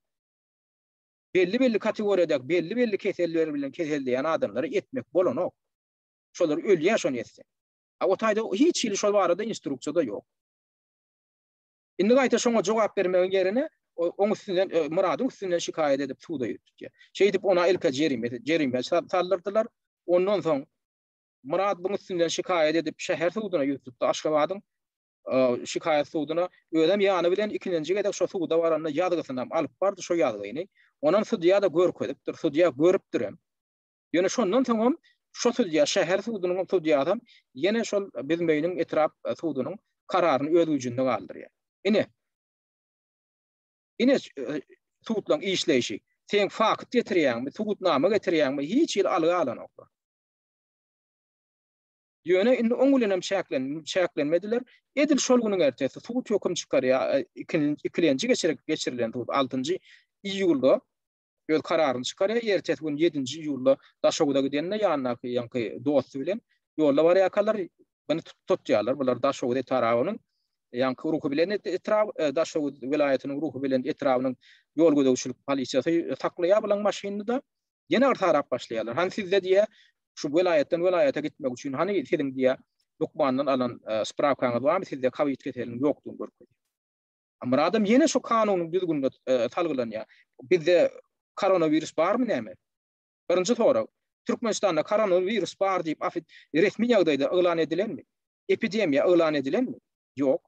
Belli-belli kategoriýadaky belli-belli keseller bilen keselleýän adamlara etmek bolanok. Şolar ölýär şony etse. A o taýda hiç hili şol barada instruksiýa-da ýok. Indi gaýta şoňa jogap bermegiň ýerine oň üstünden e, Myradyň üstünden şikaýat edip suda ýüz tutýar. Şeýdip ona ilk jerime jerime saldyrdylar. Ondan soň Myrat buň üstünden şikaýat edip şäher suduna ýüz tutdy Aşgabadyň şikaýat suduna. Özem ýany bilen ikinji gezek şo suda baranda ýazgysynam alyp bardy şo ýazgyny. Onam sudýa-da görkezipdir. Sudýa görüpdirem. Ýöne şondan soňam şo sudýa, şäher sudunyň sudýasam ýene şol Büzmeýiniň etrap sudunyň kararyny öz güýjünde galdyrýar. Ine. Ine sudlaryň işleýşi. Sen fakt getirýäňmi, subutnama getirýäňmi, hiç hili algy alanoklar. Ýöne indi oň bilen hem çäklen, çäklenmediler. Edil şol günüň ertesi sud höküm çykarýar. Ikilenji geçirilen sud 6-njy iýulda öz kararyny çykarýar. Ertesi gün 7-nji iýulda Daşoguza gidende ýanyndaky ýaňky dosty bilen ýolda barýarkalar bunu tutýarlar. Bular Daşoguz etrabynyň ýaňky Ruhubelent etrap, e, Daşoguz welaýatynyň Ruhubelent etrabynyň ýol gözegçilik polisiýasy saklaýar bulaň maşynyny-da. Ýene bir sarap başlaýarlar. Hany sizde diýä şu welaýatdan welaýata gitmek üçin hany siziň diýä lukmandan alan e, sprawkaňyz barmy sizde kowid keseliniň ýokdugyny görkezýär. Myradam ýene şu kanunyň düzgünine e, salgylanýar. Bizde koronawirus barmy näme? Birinji sorag. Türkmenistanda koronawirus bar diýip afit resmi ýagdaýda yglan edilenmi? Epidemiýa yglan edilenmi? Ýok.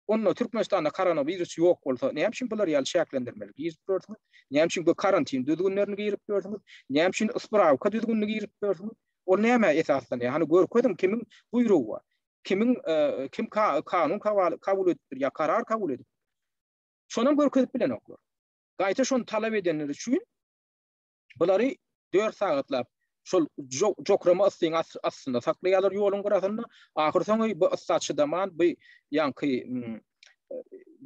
Onda Türkmenistanda koronawirus ýok bolsa, näme üçin bular ýaly çäklendirmeleri girizip ýörsüňiz? Näme üçin bu karantin düzgünlerini girip ýörsüňiz? Näme üçin sprawka düzgünini girip ýörsüňiz? Ol nämä esaslanýar? Hany görkeziň, kimiň buýrugy bar? Kimiň e, kim kanun kabul edipdir ýa karar kabul edipdir? Şonam görkezip bilenoklar. Gaýta şony talap edenler üçin Bulary 4 sagatlap şol jokrama yssyň astynda saklaýarlar ýoluň gyrasynda. Ahyr soňy bu yssa çydaman, bu ýaňky mm,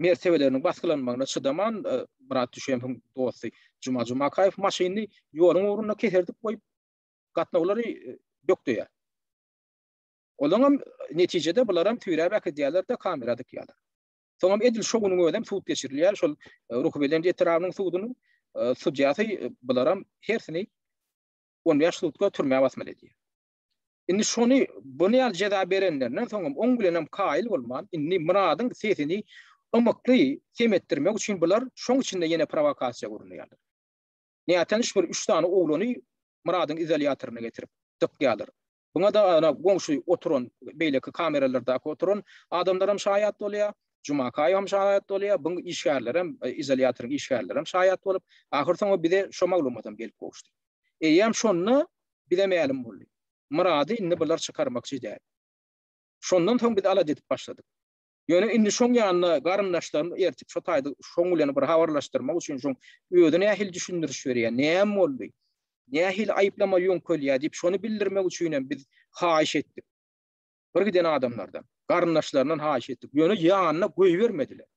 mertebeleriniň basgylanmagyna çydaman e, Myrat Düşemowyň dosty Juma Jumakaýew maşynyny ýoluň ugrunda keserdip goýup gatnawlary e, bökdeýär. Olaňam netijede bularam tüýräp äkidýärler-de kamera dikýärler. Soňam edil şo günüň özem sud geçirilýär. Şol e, Ruhubelent etrabynyň sudunyň e, sudýasy e, bularam hersini 15 sutka türmä basmaly edýär. Indi şony bunu ýaly jeza berenlerinden soňam oň bilenem kaýyl bolman, indi Myradyň sesini ymykly sem etdirmek üçin bular şoň içinde ýene prowokasiýa gurnaýarlar. Nätanyş bir 3 sany oglany Myradyň izolýatoryna getirip dykýarlar. Buňa-da ana goňşy oturan, beýleki kameralardaky oturan adamlaram şaýat bolýar, Jumakaýewem şaýat bolýar, buň işgärlerem, e, izolýatoryň işgärlerem şaýat bolup, ahyr soňy bize şo maglumatam gelip gowuşdy. Eýýäm şonda bize mälim boldy. Myrady indi bular çykarmakçy däl. Şondan soň biz alada edip başladyk. Ýöne indi şoň ýanyna garyndaşlaryny ertip şo taýda şoň bilen bir habarlaşdyrmak üçin şoň özi nähili düşündiriş berýär, näme boldy, nähili aýyplama ýöňkelýär diýip şony bildirmek üçin hem biz haýyş etdik. Bir giden adamlardan, garyndaşlaryndan haýyş etdik. Ýöne ýanyna goýbermediler.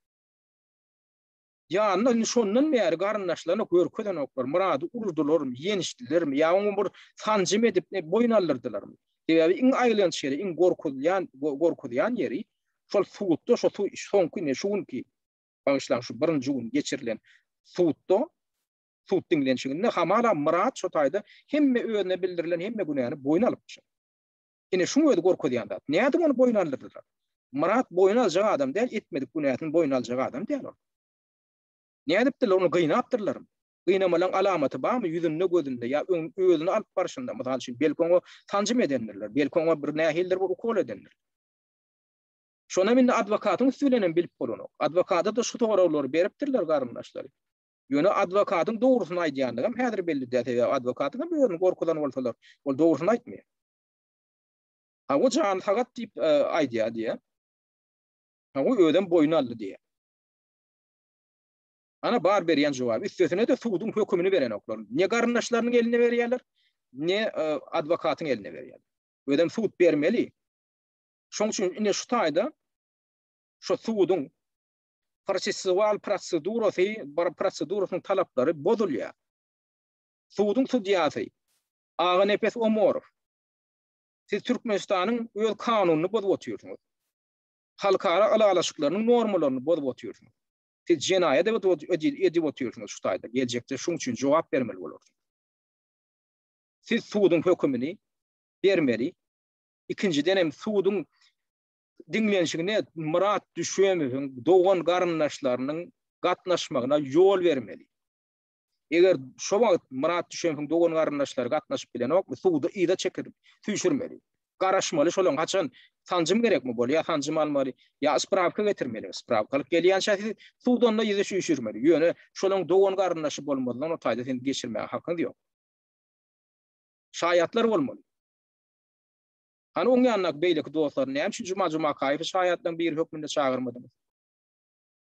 Ýanyna indi şondan bäri garyndaşlaryna görkezenoklar. Myrady urdularmy, ýençdilermi, ýa oňa bir sanjym edip ne boýun aldyrdylarmy? Sebäbi iň aýylganç ýeri, iň gorkuzýan, gorkuzýan ýeri şol sudda, şo soňky ine şu günki bagyşlaň şu birinji gün geçirilen sudda, sud diňlenişiginde hamala Myrat şo taýda hemme özüne bildirilen hemme günäni boýun alypdyr. Ine şuň özi gorkuzýan zat. Nädip ony boýun aldyrdylar? Myrat boýun aljak adam däl, etmedik günäsini boýun aljak adam däl ol. Nädipdirler, ony gynapdyrlarmy? Gynamalaň alamaty barmy ýüzünde, gözünde ýa özüni alyp barşynda, mysal üçin, belki oňa sanjym edendirler, belki oňa bir nähilidir bir ukol edendirler. Şonam indi adwokatyň üsti bilen hem bilip bolanok. Adwokata-da şu soraglary beripdirler garyndaşlary. Ýöne adwokatyň dogrusyny aýdýanlygam häzir belli däl, sebäbi adwokatyň hem özüni gorkuzan bolsalar, ol dogrusyny aýtmaýar. Hawa jany sagat diýip e, aýdýar diýýär. Hawa özem boýun aldy diýýär. Ana bar berýän jogaby. Üstesine-de suduň hökümini berenoklar. Ne garyndaşlarynyň eline berýärler, ne e, adwokatyň eline berýärler. Özem sud bermeli. Şoň üçin ine şu taýda şu suduň prosesual prosedurasy, bir prosedurasynyň talaplary bozulýar. Suduň sudýasy Aganepes Omorow Siz Türkmenistanyň öz kanunyny bozup otyrsyňyz. Halkara ylalaşyklarynyň normalaryny bozup otyrsyňyz. Siz jenaýat edip otyrsyňyz şu taýda. Geljekde şuň üçin jogap bermeli bolarsyňyz. Siz suduň hökümini bermeli. Ikinjiden hem suduň diňlenişigine Myrat Düşemowyň dogan garyndaşlarynyň gatnaşmagyna ýol bermeli. Eger şo wagt Myrat Düşemowyň dogan garyndaşlary gatnaşyp bilenokmy, sudy yza çekirip, süýşürmeli. Garaşmaly şolaň haçan sanjym gerekmi bolýa sanjym almaly, ýa sprawka getirmeli. Sprawka alyp gelýänçä siz sudanda yza süýşürmeli. Ýöne şolaň dogan garyndaşy bolmazdan o taýda seni geçirmäge hakyňyz ýok. Şaýatlar bolmaly. Hany oň ýanyndaky beýleki dostlaryny näme üçin Juma Jumakaýewi şaýatlaryň biri hökmünde çagyrmadyňyz?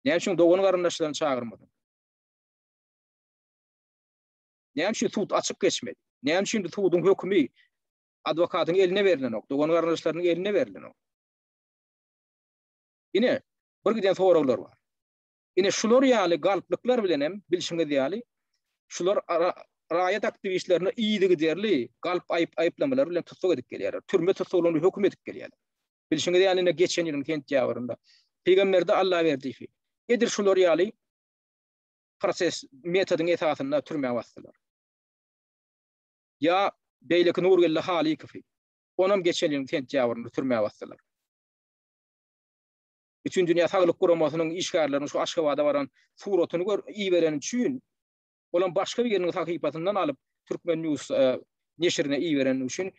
Näme üçin dogan garyndaşlaryny çagyrmadyňyz? Näme üçin sud açyk geçmedi? Näme üçin bu suduň hökümi adwokatyň eline berlenok, dogan garyndaşlarynyň eline berlenok? Ine, bir giden soraglar bar. Ine şular ýaly galplyklar bilen hem bilşiňiz ýaly şular raýat aktiwistlerini yzygiderli galp aýyp aýyplamalar bilen tussag edip gelýärler. Türme tussaglygyna höküm edip gelýärler. Bilşiňiz ýaly ine geçen ýylyň sentýabrynda Pygamberdi Allaberdiýewi edil şular ýaly proses metodyň esasynda türmä basdylar. Ýa beýleki Nurgeldi Halykowy onam geçen ýylyň sentýabrynda türmä basdylar. Bütindünýä Saglyk Guramasynyň işgärleriniň şu Aşgabada baran suratyny gör ibereni üçin, olam başga biriniň sahypasyndan alyp Türkmen News e, neşirine ibereni üçin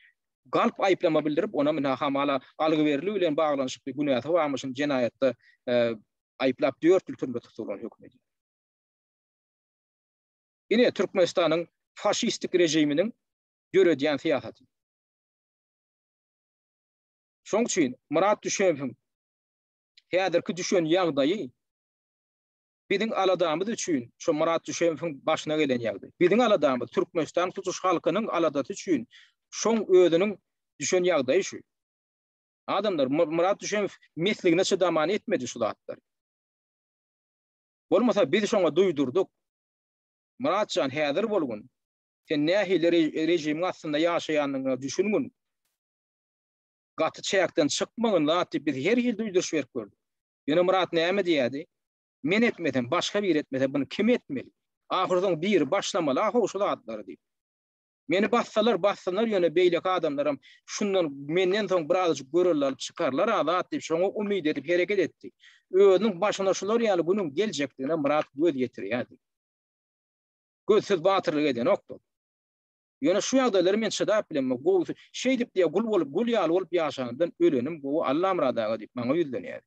galp aýyplama bildirip, ona ynha hamala algy-berli bilen baglanyşykly günäsi barmyşyn jenaýatda e, aýyplap 4 ýyl türme tussaglygyna höküm edildi. Ine Türkmenistanyň faşistik režiminiň döredýän syýasaty. Şoň üçin Myrat Düşemowyň häzirki düşen ýagdaýy biziň aladamyz üçin şo Myrat Düşemowyň başyna gelen ýagdaý. Biziň aladamyz Türkmenistan tutuş halkynyň aladasy üçin şoň özüniň düşen ýagdaýy şu. Adamlar Myrat Düşemow mesligine çydaman etmedi şu zatlary. Bolmasa biz şoňa duýdurdyk. Myratjan häzir bolgun. Sen nähili režimiň astynda ýaşaýanyňa düşüngin. Gaty çäkden çykmagyn zat diýip biz her hili duýduryş berip gördük. Ýöne Myrat näme diýýärdi? Men etmesem, başga biri etmese, buny kim etmeli? Ahyrsoň biri başlamaly-a-how şu zatlary diýip. Meni bassalar, bassynlar, ýöne beýleki adamlaram şundan menden soň birazajyk görelde alyp çykarlar-a zat diýip, şoňa umyt edip hereket etdi. Özüniň başyna şular ýaly günüň geljekdigine Myrat göz ýetirýärdi. Gözsüz batyrlyk edenokdy ol. Ýöne şu ýagdaýlara men çydap bilemok. Gowusy, şeýdip diýýär, gul bolup, gul ýaly bolup ýaşanymdan ölenim gowy, Allamyrat aga diýip, maňa ýüzlenýär.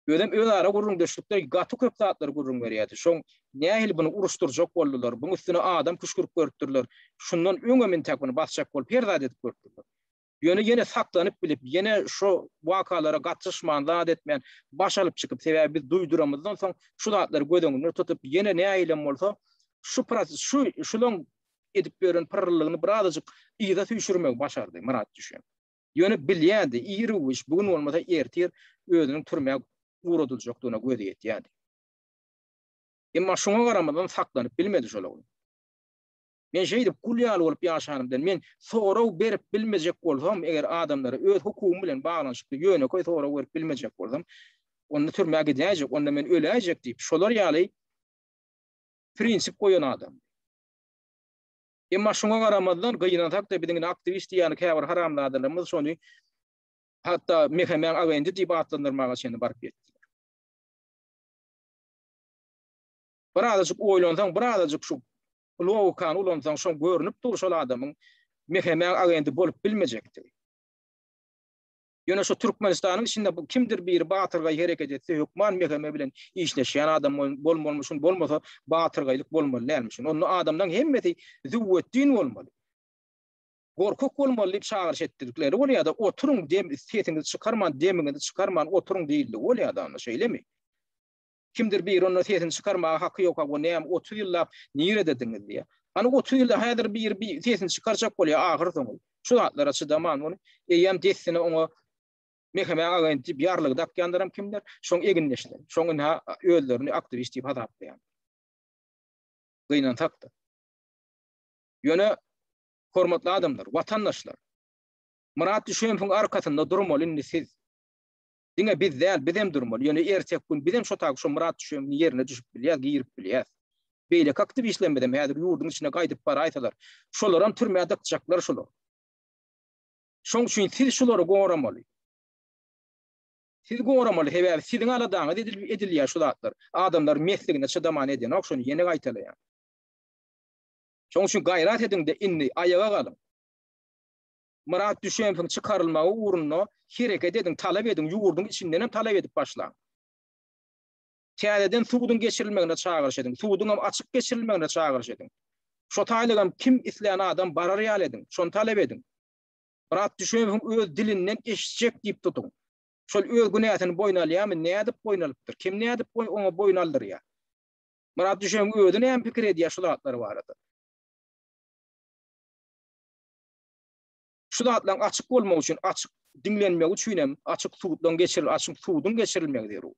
Özem özara gürrüňdeşlikde gaty köp zatlary gürrüň berýärdi. Şoň nähili buny uruşdyrjak boldular, buň üstüne adam küşgürip görüpdirler. Şundan öňem intäk buny basjak bolup her zat edip görüpdirler. Ýöne ýene saklanyp bilip, ýene şo wakalara gatyşman, zat etmän, baş alyp çykyp, sebäbi biz duýduramyzdan soň şu zatlary göz öňünde tutup, ýene nähilem bolsa şu proses, şu şulaň edip ýören pyrryllygyny birazajyk yza süýşürmegi başardy Myrat Düşen. Ýöne bilýärdi, ir-u-giç, bu gün bolmasa ertir özüniň türmä ugradyljakdygyna gözi ýetýärdi. Emma şoňa garamazdan saklanyp bilmedi şol oglan. Men şeýdip gul ýaly bolup ýaşanymdan, men sorag berip bilmejek bolsam, eger adamlara öz hukugym bilen baglanyşykly ýönekeý sorag berip bilmejek bolsam, onda türmä gidäýjek, onda men öläýjek diýip, şolar ýaly prinsip goýan adam. Emma şoňa garamazdan, gynansak-da biziň indi aktiwist diýýän käbir haramzadalarymyz şony hatda MHM-iň agenti diýip atlandyrmaga çenli baryp ýetdiler. Birazajyk oýlansaň, birazajyk şu logikany ulansaň, şoň görnüp dur şol adamyň MHM-iň agenti bolup bilmejekdigi. Ýöne şu Türkmenistanyň içinde bu kimdir biri batyrgaý hereket etse, hökman MHM bilen işleşýän adam bolmalymyşyn, bolmasa batyrgaýlyk bolmaly dälmişin. Onda adamlaryň hemmesi züwwetdin bolmaly. Gorkak bolmaly diýip çagyryş etdikleri bolýar-da, oturyň dem sesiňizi çykarman, demiňizi çykarman oturyň diýildigi bolýar-da onda, şeýlemi? Kimdir biri onda sesini çykarmaga haky ýok, o näme 30 ýyllap niredediňiz diýýär. Hany 30 ýylda häzir biri bir sesini çykarjak bolýar ahyr soňy. Şu zatlara çydaman ony eýýäm dessine oňa MHM agent diýip ýarlygy dakýanlaram kimler? Şoň egindeşleri. Şoň ynha özlerini aktiwist diýip hasaplaýan. Gynansak-da. Ýöne hormatly adamlar, watandaşlar, Myrat Düşemowyň arkasynda durmaly indi siz. Diňe biz däl, bizem durmaly. Ýöne erteki gün bizem şo taýda şo Myrat Düşemowyň ýerine düşüp bilýäs, girip bilýäs. Beýleki aktiwistlerimizem häzir ýurduň içine gaýdyp baraýsalar, şolaram türmä dykjaklar şolar. Şoň üçin siz şulary goramaly. Siz goramaly, sebäbi siziň aladaňyz edilýär şu zatlar. Adamlar mesligine çydaman edenok, şony ýene gaýtalaýan. Şoň üçin gaýrat ediň-de indi aýaga galyň. Myrat Düşemowyň çykarylmagy ugrunda hereket ediň, talap ediň, ýurduň içindenem talap edip başlaň. Täzeden suduň geçirilmegine çagyryş ediň, suduňam açyk geçirilmegine çagyryş ediň. Şo taýlygam kim islän adam barar ýaly ediň, şony talap ediň. Myrat Düşemowyň öz dilinden eşitjek diýip tutuň. Şol öz günäsini boýun alýarmy, nädip boýun alypdyr, kim nädip oňa boýun aldyrýar? Myrat Düşemowyň özi näme pikir edýär şu zatlar barada? Şu zatlaryň açyk bolmagy üçin, açyk diňlenmegi üçin hem açyk sudlaryň geçiril, açyk suduň geçirilmegi zerur.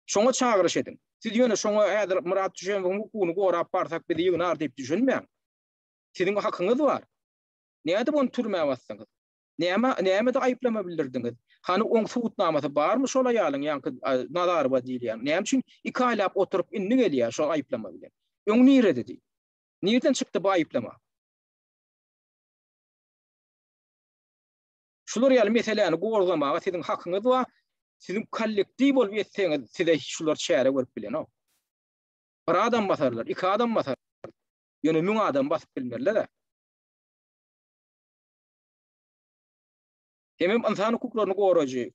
Şoňa çagyryş ediň. Siz ýöne şoňa häzir Myrat Düşemowyň hukugyny gorap barsak bizi ýygnar diýip düşünmäň. Siziň hakyňyz bar. Nädip ony türmä basdyňyz? Näme, nämede aýyplama bildirdiňiz? Hany oň subutnamasy barmy şol aýalyň ýaňky Nazarowa diýilýän? Näme üçin iki aýlap oturyp indi gelýär şol aýyplama bilen? Öň nirededi? Nirden çykdy bu aýyplama? Şular ýaly meseläni gozgamaga siziň hakyňyz bar. Siziň kollektiw bolup etseňiz, size şular çäre görüp bilenok. Bir adam basarlar, iki adam basar. Ýöne müň adam basyp bilmerler-ä. Hemem ynsan hukuklaryny goraýjy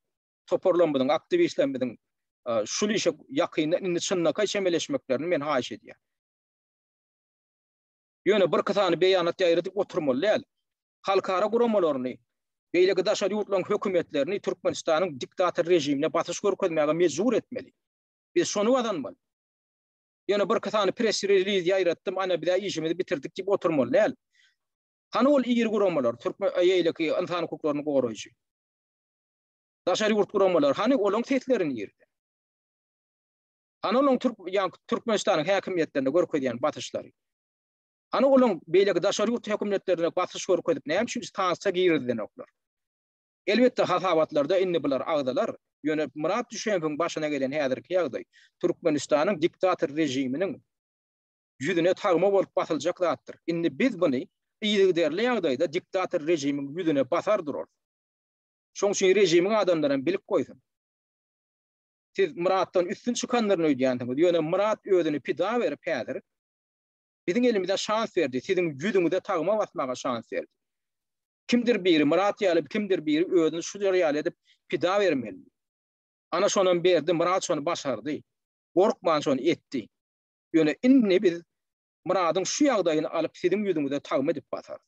toparlarymyzyň, aktiwistlerimiziň şul işe ýakyndan indi çynlakaý çemeleşmeklerini men haýyş edýän. Ýöne birki sany beýanat ýaýradyp oturmaly däl. Halkara guramalaryny, beýleki daşary ýurtlaryň hökümetlerini Türkmenistanyň diktator režimine basyş görkezmäge mejbur etmeli. Biz şony gazanmaly. Ýöne birki sany press reliz ýaýratdym, ana biz-ä işimizi bitirdik diýip oturmaly däl. Hany ol iri guramalar, türkmen eýleki ynsan hukuklaryny goraýjy. Daşary ýurt guramalar, hany olaň sesleri nirde? Hany olaň türk ýa Türkmenistanyň häkimiýetlerine görkezýän basyşlary? Hany olaň beýleki daşary ýurt hökümetlerine basyş görkezip näme üçin sanksiýa girizilenoklar? Elbetde hasabatlarda indi bular agzalar, ýöne Myrat Düşemowyň başyna gelen häzirki ýagdaý Türkmenistanyň diktator režiminiň ýüzüne tagma bolup basyljak zatdyr. Indi biz buny yzygiderli ýagdaýda diktator režimiň ýüzüne basar durarys. Şoň üçin režimiň adamlaram bilip goýsun. Siz Myratdan üstün çykandyryn öýdýänsiňiz, ýöne Myrat özüni pida berip häzir biziň elimize şans berdi, siziň ýüzüňize tagma basmaga şans berdi. Kimdir biri Myrat ýaly kimdir biri özüni şular ýaly edip pida bermeli. Ana şonam berdi, Myrat şony başardy. Gorkman şony etdi. Ýöne indi biz Myradyň şu ýagdaýyny alyp siziň ýüzüňize tagma edip basarys.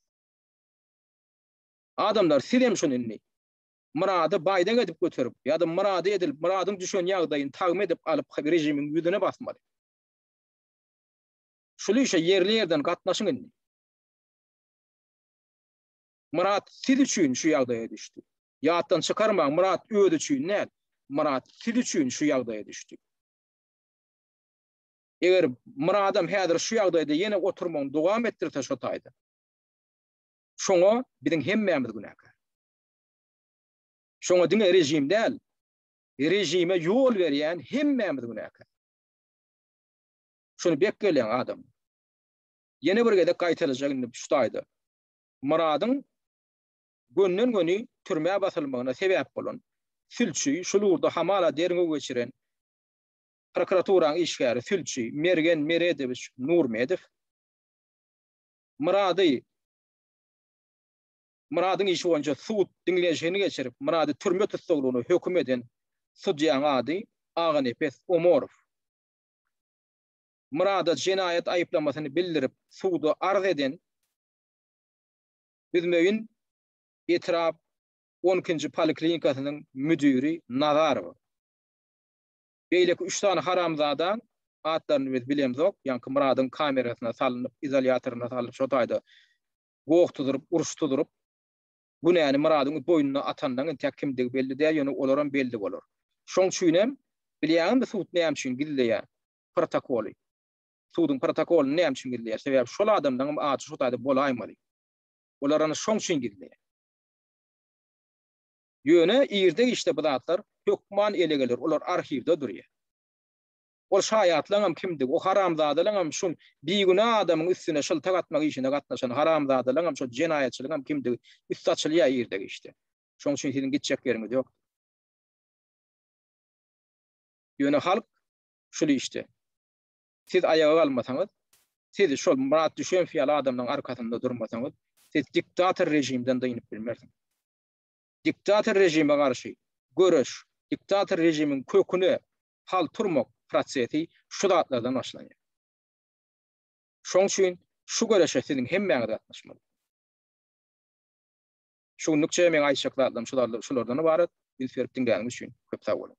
Adamlar sizem şuny indi Myrady baýdak edip göterip ýa-da Myrady edilip Myradyň düşen ýagdaýyny tagma edip alyp režimiň ýüzüne basmaly. Şul işe ýerli-ýerden gatnaşyň indi. Myrat siz üçin şu ýagdaýa düşdi. Ýatdan çykarmaň Myrat özi üçin däl, Myrat siz üçin şu ýagdaýa düşdi. Eger Myradam häzir şu ýagdaýda ýene oturmagyny dowam etdirse şo taýda, şoňa biziň hemmämiz günäkär. Şoňa diňe režim däl, režime ýol berýän hemmämiz günäkär. Şuny bek gelýän adam. Ýene bir gezek gaýtalajak indi şu taýda. Myradyň gönden-göni türmä basylmagyna sebäp bolan sülçi, şul ugurda hamala derňew geçiren Prokuraturanyň işgäri sülçi Mergen Meredowiç Nurmedow Myrady Myradyň işi boýunça sud diňlenişigini geçirip, Myrady türme tussaglygyna höküm eden sudýaň ady Aganepes Omorow. Myrada jenaýat aýyplamasyny bildirip, suda arz eden Büzmeýin etrap on ikinji poliklinikasynyň müdiri Nazarowa. Beýleki üç sany haramzadaň atlaryny biz bilemzok, ýaňky Myradyň kamerasyna salnyp, izolýatoryna salnyp şo taýda goh tuzuryp, uruş tuzuryp, günäni Myradyň boýnuna atanlaň entäk kimdigi belli däl, ýöne olaram belli bolar. Şoň üçinem, bilýäňizmi sud näme üçin gizleýär protokoly? Suduň protokolyny näme üçin gizleýär? Sebäbi şol adamlaňam ady şo taýda bolaýmaly. Olar ana şoň üçin gizleýär. Ýöne irde-giçde bu zatlar hökman ele geler, olar arhiwde durýar. Ol şaýatlaňam kimdigi, o haramzadalaňam şu bigünä adamyň üstüne şyltak atmak işine gatnaşan haramzadalaňam şol jenaýatçylyňam kimdigi üsti açylýar irde-giçde. Şoň üçin siziň gitjek ýeriňiz ýok. Ýöne halk şul işde. Siz aýaga galmasaňyz, siz şol Myrat Düşemow ýaly adamlaryň arkasynda durmasaňyz, siz diktator režimden dynyp bilmersiňiz. Diktator režime garşy göreş, diktator režimiň köküne hal turmak prosesi şu zatlardan başlanýar. Şoň üçin şu göreşe siziň hemmäňiz gatnaşmaly. Şu günlükçe meň aýtjak zatlarym şulardan ybarat. Üns berip diňläniňiz üçin köp sag boluň.